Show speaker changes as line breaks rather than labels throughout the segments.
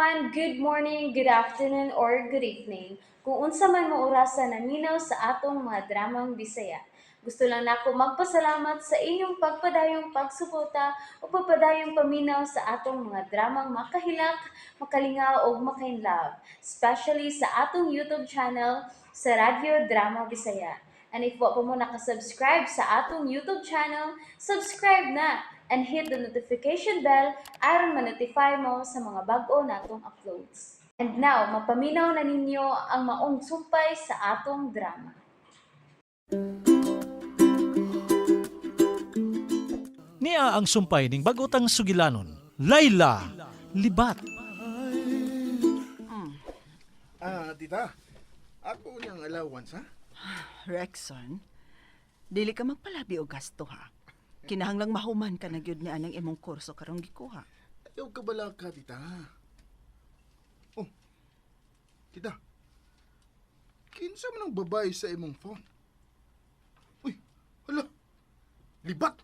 Everyone! Good morning, good afternoon, or good evening. Kung unsa man mo orasa naminaw sa atong mga dramang Bisaya. Gusto lang nako magpasalamat sa inyong pagpadayong pagsuporta o pagpadayong paminaw sa atong mga dramang makahilak, makalingaw ug makainlove, especially sa atong YouTube channel sa Radyo Drama Bisaya. And if wa pa mo nakasubscribe sa atong YouTube channel, subscribe na and hit the notification bell aron ma-notify mo sa mga bag-o natong uploads. And now, mapaminaw na ninyo ang maong sumpay sa atong drama.
Niya ang sumpay ning bagotang sugilanon, Layla Libat.
Ah, tita. Ako niyang allowance, ha?
Rexon, dili ka magpalabi og gasto ha. Kinahanglang mahuman ka na gyud ni anang imong kurso karong gikuha.
Ayaw ka bala ka, tita. Oh, tita. Kinsa man ang babae sa imong phone? Uy, hala. Libat!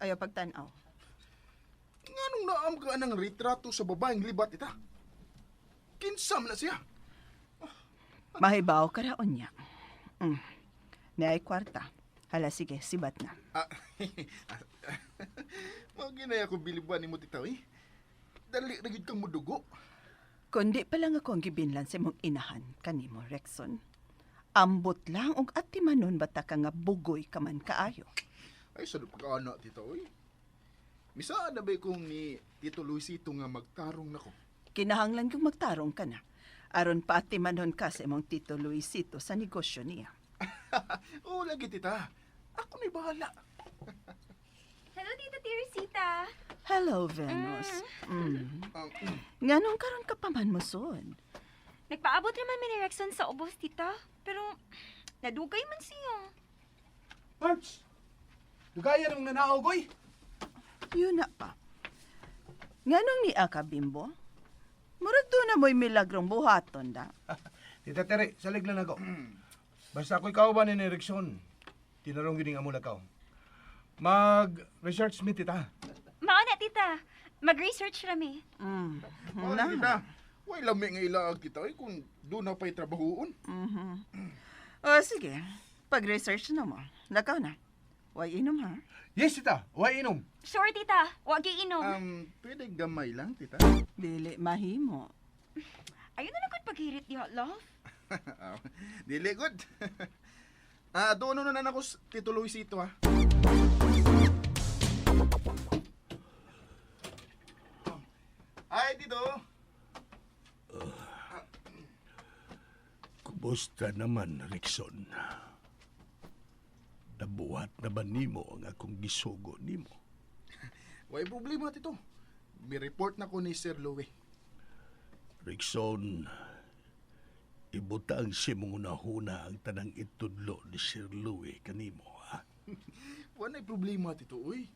Ayaw pagtan-aw.
Nganong naam ka ng retrato sa babaeng libat, tita? Kinsa man na siya?
Mahibaw ka raon niya. Naay kwarta. Hala sige, sibat na.
Ah, mao ginay ako biliban nimo, tita, eh. Dali ra gyud kang mudugo.
Kundi pa lang ako ang gibinlan sa imong inahan kanimo, Rexon. Ambot lang og atimanon bata ka nga bugoy ka man kaayo.
Ay, sa pagkaana, tita, oy. Misaan na ba kung ni Tito Luisito nga magtarong nako?
Kinahanglan kong magtarong ka na. Aron paatimanon ka sa imong Tito Luisito sa negosyo niya.
Oo, lagi, tita. Ako na'y bahala.
Hello, Tita Teresita.
Hello, Venus. Nganong karon ka pa man mosod?
Nagpaabot naman mi ni Rexon sa ubos, Tita. Pero, nadugay man siya.
Parts! Dugaya ng nanaog, oy!
Yun na pa. Nganong ni ka, Bimbo? Murag doon na mo'y milagrong buhaton da.
Tita Tere, salig lang ako. Basta ako'y kauban ni Erickson. Tinarong yun ang amulakaw. Mag-research me, tita.
Mao na, Tita. Mag-research rami.
Oo, lagi, tita. Way lami nga ilaag, tita, oy, kung doon na pa'y trabahoon.
O sige, pag-research na mo. Lakaw na. Way inom ha?
Yes, tita. Way inom.
Sure, Tita. Wag iinom.
Pwede gamay lang, tita.
Dili mahimo.
Ayun na lang kung paghirit diha, love.
Ah, dili, good. Ah, doon na na ako, Tito Luisito, ha? Ay, Tito.
Kumusta naman, Rickson? Nabuhat na ba nimo ang akong gisugo nimo?
Way problema, Tito. May report na ko ni Sir Louie.
Rickson, ibutang si mong unahuna ang tanang itudlo ni Sir Louie kanimo, ha?
Wala problema, Tito, uy.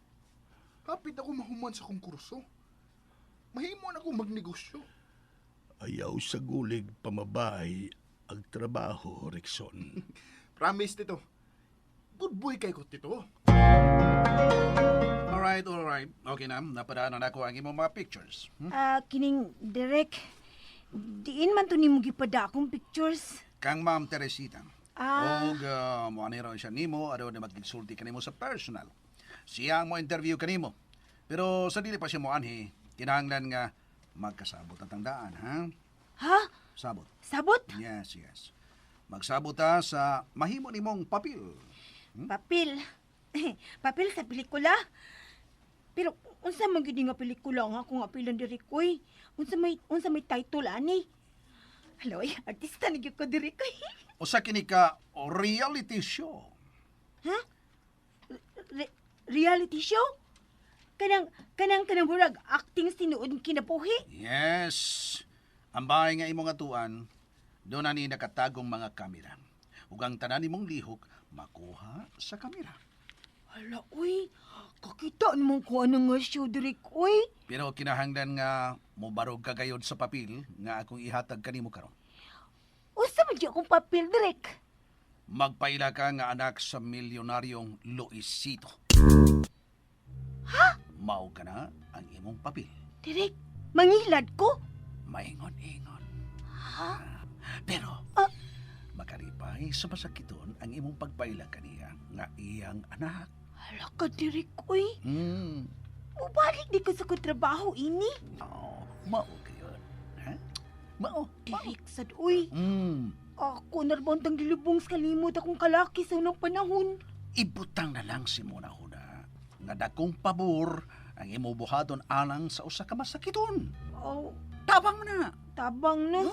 Kapit ako mahuman sa kong kurso. Mahimo na ako magnegosyo.
Ayaw sa gulig pamabay ang trabaho, Rickson.
Promise, Tito. Good boy kay ko, Tito.
Alright, alright. Okay na, napadaan na ako ang imong mga pictures.
Ah, kining Derek. Diin man to nimo gipada akong pictures.
Kang Ma'am Teresita.
Ah.
Og mo ani raw siya nimo, araw na magigsulti kanimo sa personal. Siya ang mo interview kanimo. Pero sa dili pa siya mo anhi, kinahanglan nga magkasabot ang tandaan, ha?
Ha?
Sabot.
Sabot?
Yes, yes. Magsabot ta sa mahimo nimong papel.
Papel. Papel sa pelikula. Pero unsa man gyud ni nga pelikula nga akong apilan Derek oy? Unsa may title ani? Hala oy, artista ni gyud ko Derek oy.
Usa kini ka reality show.
Ha? Reality show? Kanang murag acting sinuod kinabuhi?
Yes. Ang bahay nga imong atuan, doon na ni nakatagong mga kamera. Ug ang tanan nimong lihok makuha sa kamera.
Hala oy, kakita naman ko ano nga show Derek oy.
Pero kinahanglan nga mobarog ka gayod sa papel nga akong ihatag kanimo karon.
Usa man gyud akong papel Derek.
Magpaila ka nga anak sa milyonaryong Luisito. Ha? Mao ka na ang imong papel.
Direk, Mangilad ko?
Maingon-ingon. Pero, makalipay sa masakiton ang imong pagpaila kaniya nga iyang anak.
Hala ka, Derek, uy. Mubalik di ko sa kong trabaho, ini.
Oh, mao kayon. Ha? Mao.
Derek, sad, uy. Ako narbantang gilubong sa kalimot akong kalaki sa unang panahon.
Ibutang na lang si Mona Huda nga dakong pabor ang imo buhaton alang sa usa ka masakiton.
Oh,
Tabang na.
Tabang no.
No.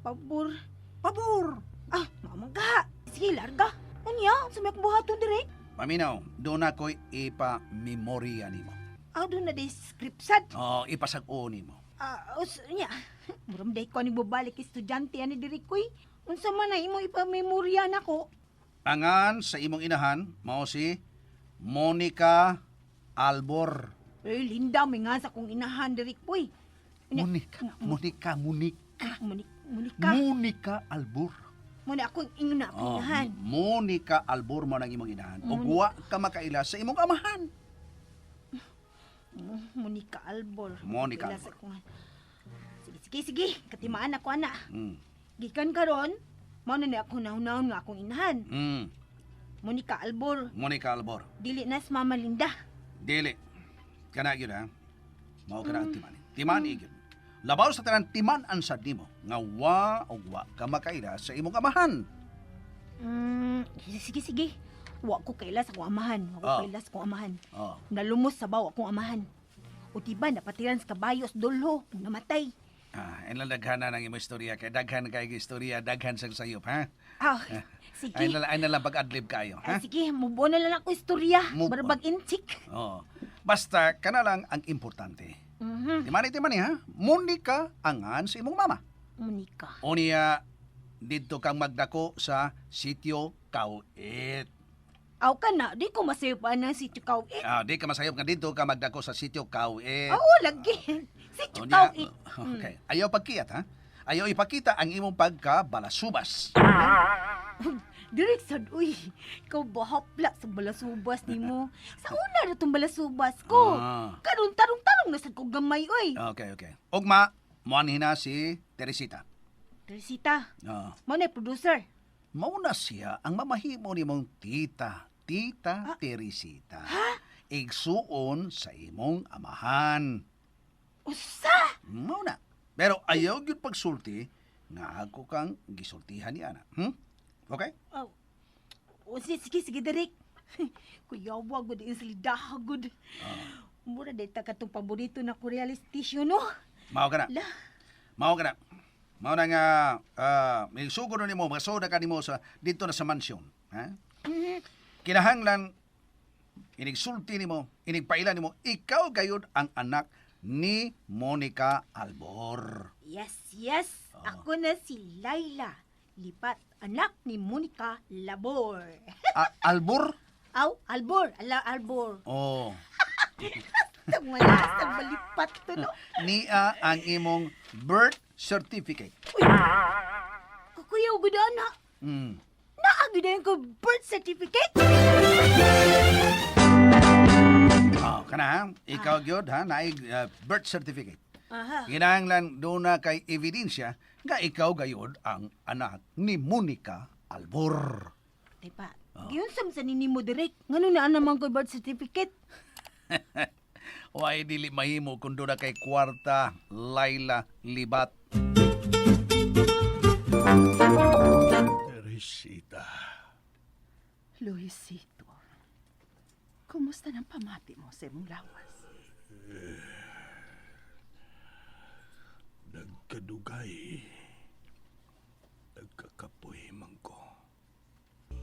Pabor.
Pabor.
Ah, mamangga. Sige, larga. Unya, sa may akong buhaton, Derek.
Paminaw, doon ako'y ipa-memorya nimo.
Ah, doon na di script sad.
Oh, ipasag-o nimo.
Ah, us, nya. Muram day ko ani bubalik estudyante ani diri koy. Unsa man na imo ipamemorya nako?
Angan sa imong inahan, mao si Monica Albor.
Eh, Linda, may nga sa kong inahan diri koy. Unya,
Monica, Monica, Monica.
Monica.
Monica Albor.
Muna akong ingon na akong
Oh,
inahan.
Monica Albor mo nang imong inahan. Ug wa ka makaila sa imong amahan.
Monica Albor.
Monica
Ila sa
Albor.
akong- Sige, sige, sige. Katimaan ako ana. Gikan karon, mao na ni ako nahunahon nga akong inahan. Monica Albor.
Monica Albor.
Dili na si Mama Linda.
Dili. Kana gyud ha. Mao kana ang timan. Timan gyud. Labaw sa tanan timan ang sad nimo nga wa og wa ka makaila sa imong amahan.
Sige, sige, sige. Wa ko kaila sa akong amahan. Wa ko kaila sa akong amahan. Nalumos sa baw akong amahan. O diba, napatiran sa kabayo sa dulho. Namatay.
Ah, enla daghan na ng imong istorya kay daghan kay istorya, daghan sang sayop ha.
Ah, sige.
Ay na ay na lang pag-adlib kayo, ha.
Ah, sige, mubo na lang ako istorya.
Move on.
Barabag intik.
Oh. Basta kana lang ang importante. Timani timani ha. Monica angan sa imong mama.
Monica.
Unya didto kang magdako sa sitio Kauit.
Aw ka na, di ko masayo pa ng sitio Kauit.
Ah, di ka masayop nga didto ka magdako sa sitio Kauit.
Oo, lagi. Sitio
Unya,
Kauit.
okay. Ayaw pagkiyat ha. Ayaw ipakita ang imong pagkabalasubas.
Direk sad, uy. Ikaw ba hapla sa balasubas nimo? Sa una na tong balasubas ko. Karon tarong-tarong na sad ko gamay, uy.
Okay, okay. Ugma, muanhin na si Teresita.
Teresita, mao na producer.
Mauna siya ang mamahimo nimong tita, Tita Teresita. Igsuon sa imong amahan.
Usa!
Mauna. Pero ayaw gyud pagsulti nga ako kang gisultihan ni ana. Okay?
Oh. O, sige, sige, sige, Derek. Kuyawa, gud yung salidaha, gud. Mura day ta katong paborito na ko realistisyon, no?
Mao ka na.
La.
Mao ka na. Mao na nga may sugod na nimo, masoda ka nimo sa dito na sa mansyon, ha? Kinahanglan inigsulti nimo, inigpaila nimo, ikaw gayud ang anak ni Monica Albor.
Yes, yes. Ako na si Laila. Lipat, anak ni Monica Labor.
Albor?
Aw, Albor. Ala, Albor.
Oh.
Wala sa balipat to, no?
Nia ang imong birth certificate.
Uy! Kukuyaw, gud ana. Naagid na ko birth certificate.
Oh, kana ha? Ikaw gyud ha, naig birth certificate.
Aha.
Kinahanglan doon na kay ebidensya nga ikaw gayud ang anak ni Monica Albor.
Diba? Giyon sa sa nini mo direk. Ngano na naman ko birth certificate?
Way dili mahimo kun doon na kay kwarta Laila Libat.
Teresita,
Luisito, kumusta ng pamati mo sa imong lawas?
Nagkadugay. Nagkakapoy man ko.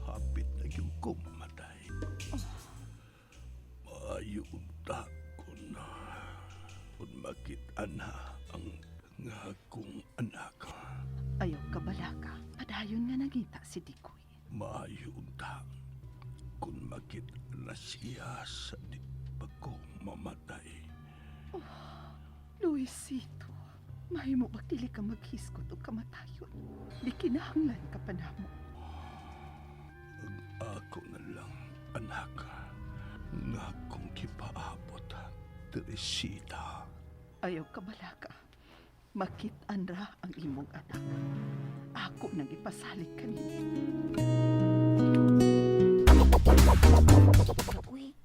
Hapit na yung ko mamatay. Maayo unta kun kun makita na ang nga akong anak.
Ayaw ka balaka. Padayon nga nangita si Dikoy.
Maayo unta kun makita na siya sa di pa ko mamatay.
Luisito, mahimo bag dili ka maghiskot o kamatayon. Di kinahanglan ka pa namo.
Ang ako na lang, anak, nga akong gipaabot, Teresita.
Ayaw ka balaka. Makit-an ra ang imong anak. Ako nang ipasalig kanimo.
Uy,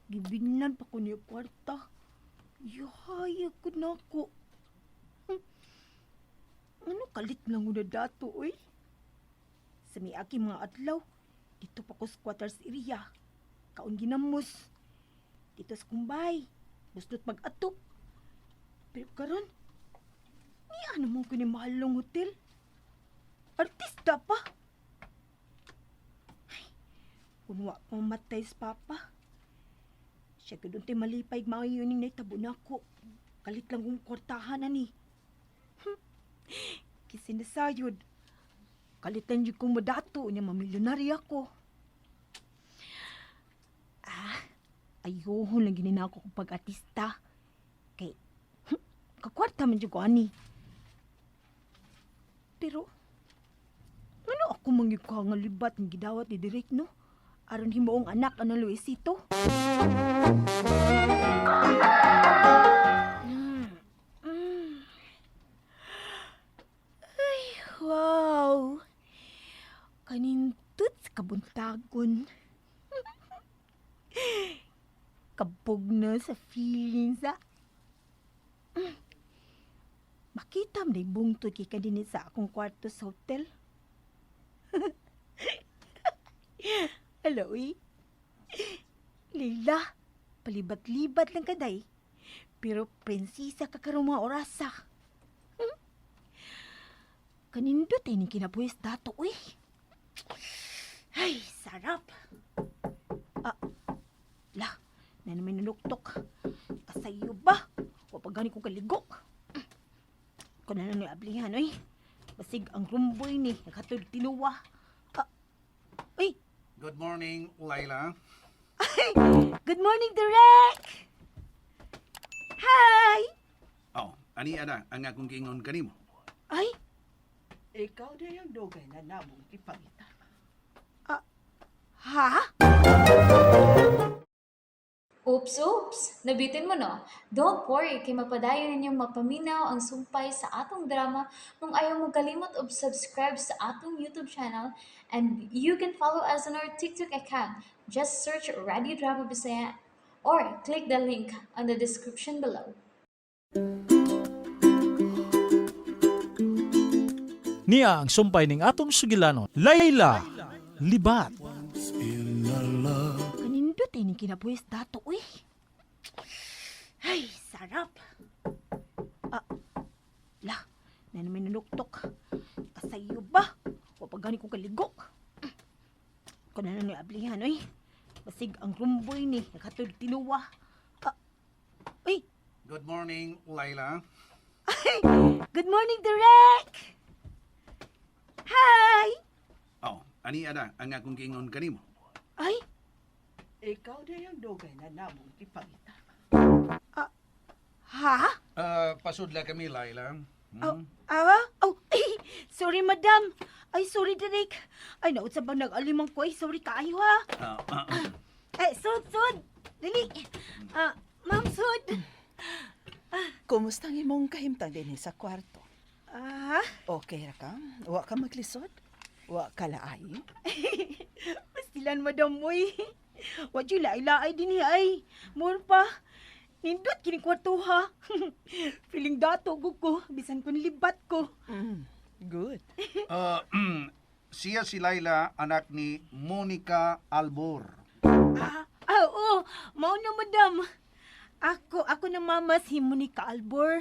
gibinlan pa ko niya kwarta. Yahaya ko na ako. Ano kalit lang ko na dato, uy? Sa miagi mga adlaw, dito pa ko sa quarters area. Kaon ginamos. Dito sa kumbay, bustot mag-atok. Pero karon, ni ano mo ko ni mahalong hotel? Artista pa! Ay, kung wa pa matay sa papa. Siya gud untay malipay maayo ning naitabo nako. Kalit lang kong kwartahan ani. Kisinasayod. Kalitan jud kong madato niya mamilyonarya ko. Ah, ayuhon lang gini na ako kung pag-artista. Kay, kakwarta man jud ko ani. Pero, ano ako mangyuka nga libat ng gidawat ni Direk, no? Aron himuong anak ano Luisito. Ay, wow. Kanindot sa kabuntagon. Kabog na sa feelings, ah. Makita mo na bungtod kay kanina sa akong kwarto sa hotel. Hello, uy. Leila, palibat-libat lang kaday. Pero prinsesa ka karong mga orasa. Kanindot ay ning kinabuhis dato, uy. Ay, sarap. Ah, la, na naman nanuktok. Kasayo ba? O pag gani kong kaligok. Ko na lang ni ablihan, uy. Basig ang rumboy ni, nakatulog tinuwa. Ah, uy,
Good morning, Laila.
good morning, Direk! Hi!
Oh, ani ana ang akong giingon kanimo.
Ay,
Ikaw na yung dugay na namong ipangita.
ha?
Oops, oops! Nabitin mo no? Don't worry, kay mapadayon ninyong mapaminaw ang sumpay sa atong drama kung ayaw mo kalimot og subscribe sa atong YouTube channel, and you can follow us on our TikTok account. Just search Radio Drama Bisaya or click the link on the description below.
Niya ang sumpay ning atong sugilanon, Layla Libat.
Kanindot ay ning kinabuhis dato, uy. Ay, sarap. Ah, la, na naman nanuktok. Kasayo ba? O pag gani kong kaligok. Ko na lang ni ablihan, uy. Basig ang rumboy ni, nakatulog tinuwa. Ah, uy,
Good morning, Laila.
good morning, Direk! Hi!
Oh, ani ana ang akong giingon kanimo.
Ay,
Ikaw na yung dugay na namong ipangita.
ha?
Pasudla kami, Laila.
Oh, ah? Oh, ay, sorry, madam. Ay, sorry, Derek. Ay, naot sa bang nag-alimang ko. Ay, sorry kaayo, ha.
Ah, ah, ah.
Eh, sud, sud. Dali. Ah, ma'am, sud.
Kumusta ang imong kahimtang dinhi sa kwarto?
Ah,
Okay ra ka? Wa ka maglisod? Wa ka laay?
pastilan, madam, uy. Wa jud laay-laay din ni ay. More pa. Nindot kini kwarto, ha. Feeling dato gud ko. Bisan kun libat ko.
Good.
Ah, siya si Laila, anak ni Monica Albor.
Ah, ah, oo. Mao na, madam. Ako na mama si Monica Albor.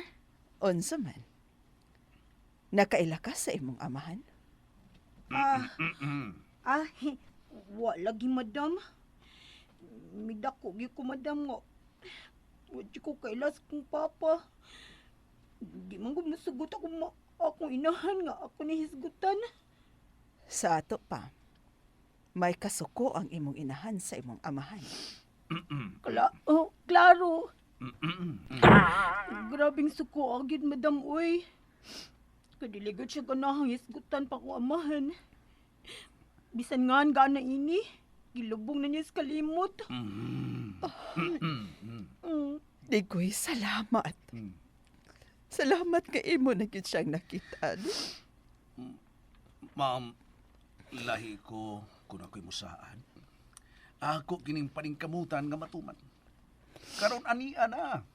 Unsa man? Nakaila ka sa imong amahan?
Ah, ah, wa lagi madam. Midako gyud ko madam nga. Wa jud ko kailas kong papa. Di man gud masugot ako ma akong inahan nga ako ni hisgutan.
Sa ato pa, may kasuko ang imong inahan sa imong amahan.
Oh, klaro. Grabing suko agid madam oy. Kadiligod siya ganahang hisgutan pa ko amahan. Bisan nga gana ini, gilubong na niya sa kalimot.
Digoy, salamat. Salamat nga imo na gyud siyang nakitaan.
Ma'am, lahi ko kung ako'y musaan. Ako kining paningkamutan nga matuman. Karon ania na.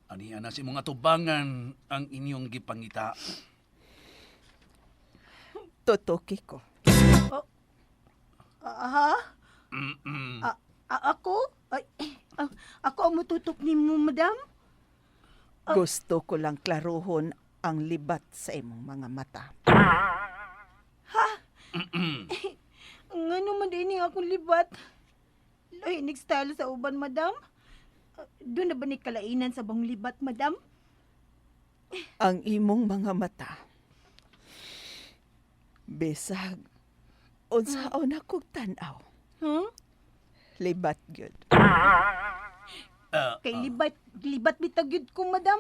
Ania na sa imong atubangan ang inyong gipangita.
Tutuki ko.
Ah, ha?
Mm-mm.
Ako? Ay, ako ang mututok ni mo, madam?
Gusto ko lang klaruhon ang libat sa imong mga mata.
Ngano man din akong libat? Lahi style sa uban, madam. Doon na ba ni kalainan sa bang libat, madam?
Ang imong mga mata. Bisag, unsaon akong tan-aw.
Huh?
Libat gyud.
Kay libat, libat bitag yun ko, madam.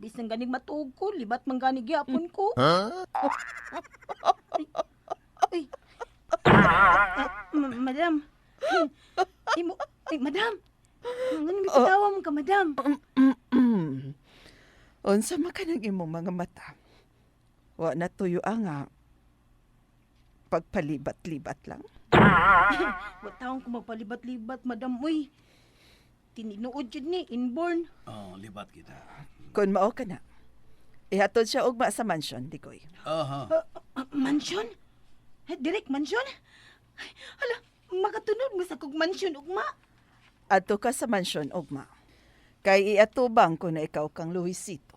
Bisan ganig matuog ko, libat man ganig yapon ko. Ay. Ay. Madam. Imo, ay, madam. Ngano may katawa mo ka, madam?
Unsa man kanang imong mga mata? Wa na tuyo ang nga pagpalibat-libat lang.
Wa taong ko magpalibat-libat, madam. Uy. Tinuod yun ni, inborn.
Oh, libat kita.
Kun mao ka na. Ihatod siya ugma sa mansion, Digoy.
Aha.
Mansion? Direk, mansion? Ay, hala, makatunod mo sa kog mansion, ugma.
Adto ka sa mansion, ugma. Kay iatubang ko na ikaw kang Luisito.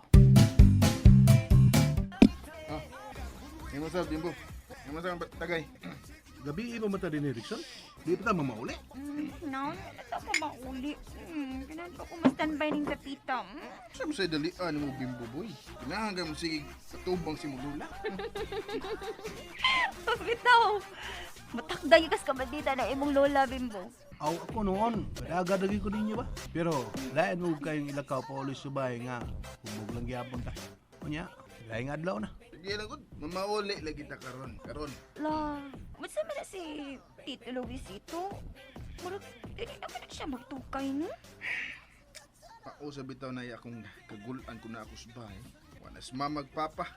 Imo sa bimbo. Imo sa tagay.
Gabi pa mata din Erickson. Di pa ta mamauli.
No, nata ko mauli. Kailangan pa ko ma-standby ning tapita.
Sa mo sa dalian mo bimbo boy. Kinahanglan mo sige katubang si mo lula.
Bitaw. Matakday kas kabadita na imong lola, Bimbo.
Aw ako noon, padaga lagi ko ninyo ba? Pero lain mo kayong ilakaw pa ulit subay nga hubog lang gyapon ta. Unya, laing adlaw na.
Sige lang gud, mamauli lagi ta karon. Karon.
La, unsa man na si Tito Luisito? Murag, dili na man na siya magtukay, no?
Ako sa bitaw na akong kagulan ko na ako sa bahay. Wala sa mamag papa.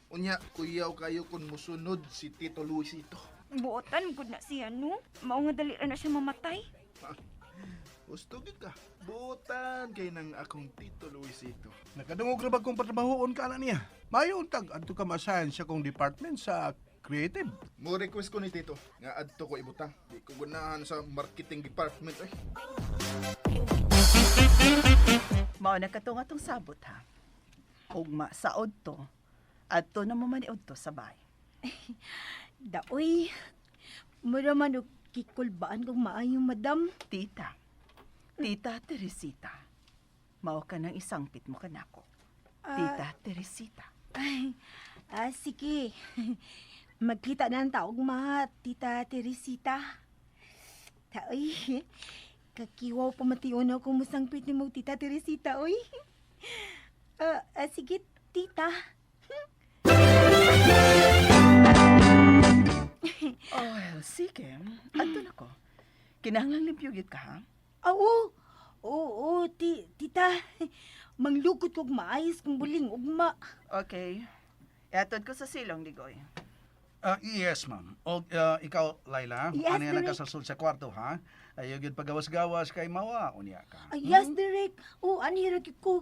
Unya, kuyaw kayo kun musunod si Tito Luisito.
Buotan, gud na siya, no? Mao nga dali ra na siya mamatay.
Gusto gid ka. Butan kay nang akong Tito Luisito.
Nakadungog ra ba kung patrabahoon ka na niya? Mayo untag adto ka ma-assign sa kong department sa creative.
Mo request ko ni Tito nga adto ko ibutang. Di ko ganahan sa marketing department ay.
Mao na katong atong sabot ha. Ugma saod to. Adto na mo maniud to sa bahay.
Daoy, mura man og kikulbaan kong maayo, madam.
Tita. Tita Teresita. Mao ka ng isangpit mo kanako. Tita Teresita.
Ay, sige. Magkita na ang taog ma, Tita Teresita. Taoy, kakiwaw pamation ako musangpit ni mo, Tita Teresita, oy. Sige, Tita.
Oh, well, sige. Adto na ko. Kinahanglang limpyo gyud ka ha.
Oo, oo, tita. Manglukot kog maayos kong buling ugma.
Okay. Ihatod ko sa silong, Digoy.
Yes, ma'am. O ikaw, Laila,
Yes,
ano yan ang
Direk.
kasasul sa kwarto, ha? Ayaw yun pagawas-gawas kay mawa, unya ka.
Ay, yes, Derek. Oo, ani ra gyud ko.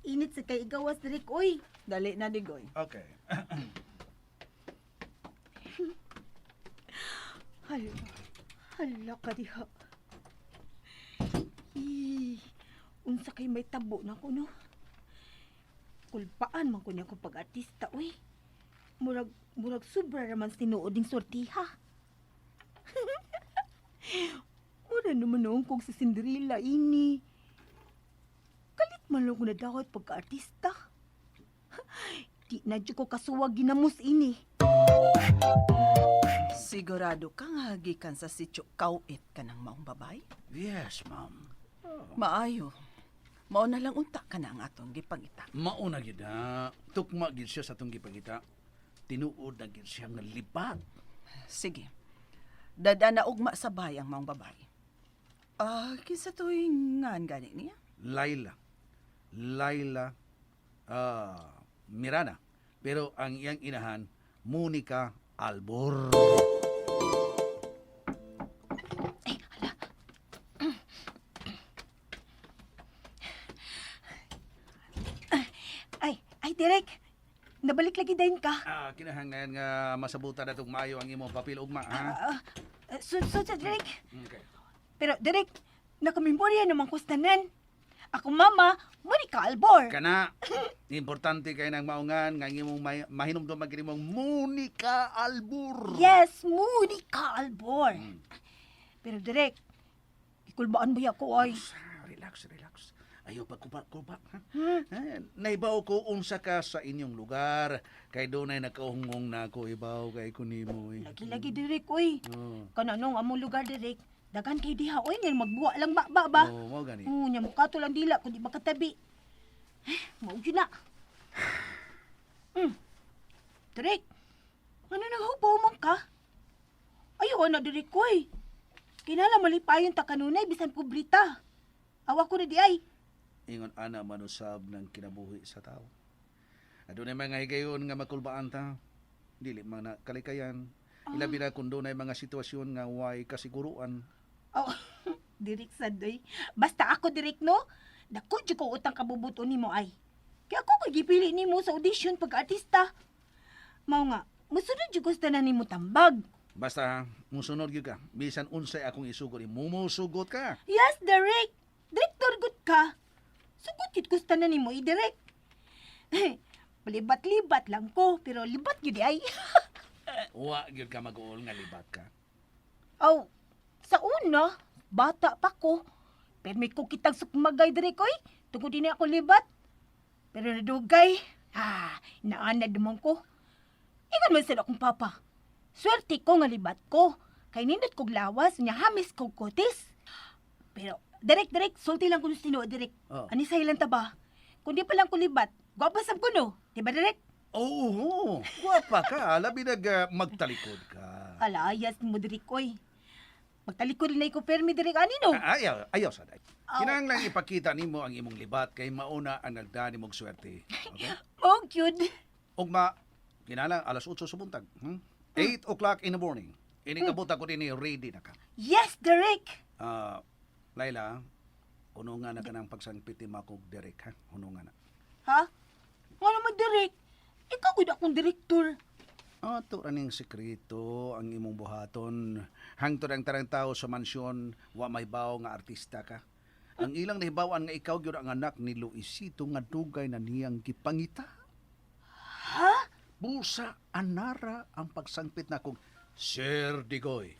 Init sa kay igawas, Derek, oy.
Dali na, Digoy.
Okay.
Hala, hala ka diha. Ih, unsa kay may tabo na ko, no? Kulpaan man ko niya kung pag-artista, uy. Murag, murag sobra raman tinuod ning sortiha. Mura naman noon kong si Cinderella, ini. Kalit man lang ko na dawat pagka-artista. Di na dyan ko kasuwag ginamos ini.
Sigurado ka nga gikan sa sitio Kauit ka ng maong babay?
Yes, ma'am.
Maayo. Mao na lang unta ka na ang atong gipangita.
Mauna gyud na. Tukma gyud siya sa atong gipangita. Tinuod na gyud siya nga libat.
Sige. Dada na ugma sa bahay ang maong babay. Ah, kinsa to'y ngan gani niya?
Laila. Laila Mirana. Pero ang iyang inahan, Monica Albor.
Ay, ay, Derek. Nabalik lagi din ka.
Kinahanglan nga masabutan natong maayo ang imong papel ugma, ha?
So, sa Derek.
Okay.
Pero, Derek, nakamemorya naman ko sa tanan. Ako mama, Monica Albor.
Kana, importante kay nang maungan nga ang imong mahinumdum ang imong Monica Albor.
Yes, Monica Albor. Pero, Derek, ikulbaan ba ako ay?
Relax, relax. Ayaw pagkuba-kuba. Ha? Naibaw ko unsa ka sa inyong lugar. Kay dunay nakahungong na ako ibaw kay kunimo. Eh.
Lagi-lagi, Derek, oy.
Oh.
Kananong among lugar, Derek. Daghan kay diha, oy, ngayon magbuwa lang ba ba?
Oh, mao gani.
Oo, nya mukato lang dila, kundi makatabi. Eh, mao gyud na. Derek, ano nang hupaw man ka? Ayaw na, Derek, oy. Kinala malipayon ta kanunay, bisan pobrita. Awa ko na di ay.
Ingon ana manusab ng kinabuhi sa tao. Adunay mga higayon nga makulbaan ta. Dili man na kalikayan. Ilabi na kung dunay mga sitwasyon nga way kasiguruan.
Oh, Derek sadoy. Basta ako, Derek, no? Dako jud ko utang kabubuto nimo ay. Kaya ako kay gipili nimo sa audition pag-artista. Mao nga, musunod jud ko sa tanan nimo tambag.
Basta ha, musunod gyud ka. Bisan unsay akong isugod, mumusugot ka.
Yes, Derek. Director good ka. Sugot jud ko sa tanan nimo, i Derek. Libat-libat lang ko, pero libat gyud ay.
Wa gyud ka mag-uol nga libat ka.
Aw, sa una, bata pa ko. Pero may ko kitang sukmagay Derek oy. Tungod din ako libat. Pero nadugay, naanad naman ko. Ingon man sad akong papa. Swerte ko nga libat ko. Kay nindot kog lawas, nya hamis kog kutis. Pero, direk, direk, sulti lang ko sa tinuod, direk.
Oh.
Ani sa ilang ta ba? Kung di pa lang ko libat, gwapa sab ko no. Di ba, direk?
Oo, gwapa ka. Labi nag magtalikod ka.
Alayas mo, direk, oy. Magtalikod na ko permi, direk, ani no?
Ayaw, ayaw sa day.
Aw.
Kinahanglan ipakita nimo ang imong libat kay mauna ang nagdani mong swerte. Okay?
Oh, cute.
Ugma, kinahanglan alas 8 sa buntag. 8 o'clock in the morning. Ining abot ako dinhi, ready na ka.
Yes, Derek.
Laila, hunungan na ka ng pagsangpit ni Makog Derek, ha? Hunungan na.
Ha? Nga naman, Derek. Ikaw gud akong direktor.
Ato raning sekreto ang imong buhaton. Hangtod ang tarang tao sa mansyon, wa may bawo nga artista ka. Ang ilang nahibaw-an nga ikaw gyud ang anak ni Luisito nga dugay na niyang gipangita.
Ha?
Busa anara ang pagsangpit na kong Sir Digoy.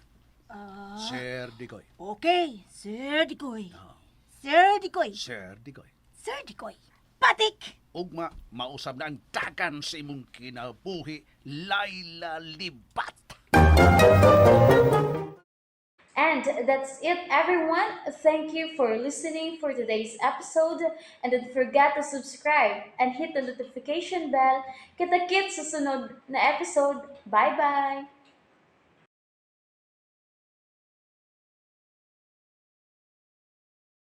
Sir Digoy.
Okay, Sir Dikoy. Sir Dikoy.
Sir Digoy.
Sir Dikoy. Patik!
Ugma, mausab na ang dagan sa imong kinabuhi, Laila Libat.
And that's it, everyone. Thank you for listening for today's episode. And don't forget to subscribe and hit the notification bell. Kita-kits sa sunod na episode. Bye-bye!